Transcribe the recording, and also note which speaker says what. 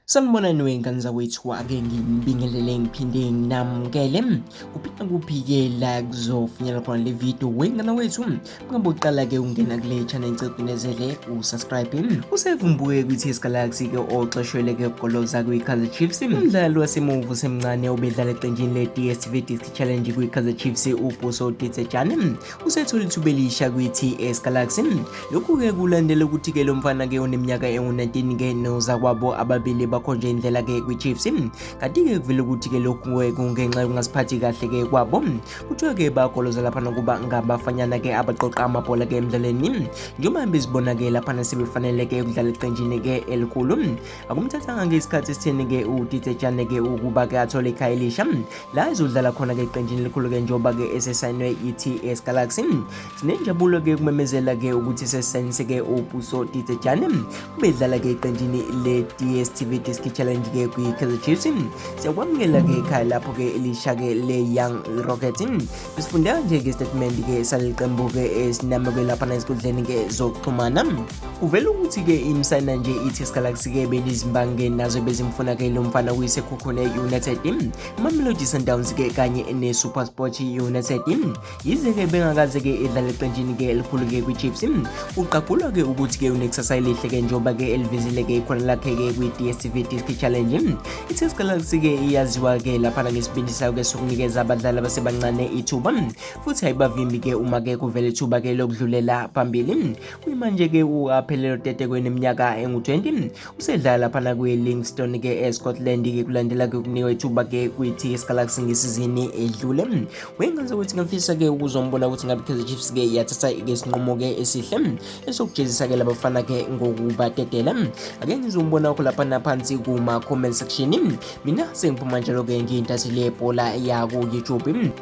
Speaker 1: Sanibonani wey'ngane zakwethu, ake nginibingelele ngiphinde nginamukele. Kuphinda kuphi-ke la kuzofinyela khona le video wey'ngane wethu. Ungabe uqala-ke ungena kule channel, ngicela ucinezele usubscribe. Usevumbuke kwi-TS Galaxy-ke oxoshelwe-ke ukugoloza kwi-Kaizer Chiefs. Umdlali wasemuva osemncane obedlala eqenjini le-DStv Diski Challenge kwi-Kaizer Chiefs uPuso Dithejane usethola ithuba elisha kwi-TS Galaxy. Lokhu-ke kulandela ukuthi-ke lo mfana-ke oneminyaka engu-19-ke nozakwabo ababili bakhonjwe indlela-ke kwi-Chiefs. Kanti-ke kuvele ukuthi-ke lokhu-ke kungenxa yokungasiphathi kahle-ke kwabo. Kuthiwa-ke bagoloza laphana kuba ngabafanyana-ke abaqoqa amabhola-ke emdlalweni. Njengoba bezibona-ke laphana sebefanele-ke ukudlala eqenjini-ke elikhulu. Akumthathanga-ke isikhathi esitheni-ke uDithejane-ke ukuba-ke athole ikhaya elisha la ezodlala khona-ke eqenjini elikhulu-ke njengoba-ke esesayinwe i-TS Galaxy. Sinenjabulo-ke ukumemezela-ke ukuthi sesisayinise-ke uPuso Dithejane ubedlala-ke eqenjini le-DStv Diski Challenge-ke kwi-Kaizer Chiefs. Siyakwamukela-ke ekhaya lapho-ke elisha-ke le-Young Rockets. Sifunde kanje-ke isitatimende-ke saleli qembu-ke esinamekwe laphana ezinkundleni-ke zokuxhumana. Kuvela ukuthi-ke imsayina nje i-TS Galaxy-ke benizimbange nazo bezimfuna-ke lo mfana kuyiSekhukhune United, Mamelodi Sundowns-ke kanye ne-SuperSport United. Yize-ke bengakaze-ke edlala eqenjini-ke elikhulu-ke kwi-Chiefs, uqagulwa-ke ukuthi-ke unekusasa elihle-ke njengoba-ke elivezile-ke ikhono lakhe-ke kwi-DStv Diski Challenge. I-TS Galaxy-ke iyaziwa-ke laphana ngesibindi sayo-ke sokunikeza abadlali abasebancane ithuba futhi ayibavimbi-ke uma-ke kuvela ithuba-ke lokudlulela phambili. Kuyimanje-ke u-Aphelelo Tete kweneminyaka engu-20 usedlala laphana kwi-Livingston ke eScotland ke kulandela ke ukunikwa ithuba ke kwi-TS Galaxy ngesizini edlule. Wengaze ukuthi ngafisa ke ukuzombona ukuthi ngabe Kaizer Chiefs ke yathatha ke isinqumo ke esihle esokujezisa ke labafana ke ngokubadedela. Ake ngizombona wakho lapha naphansi kuma comment section. Mina sengiphuma njalo ke ngiyintatheli yebhola yaku YouTube.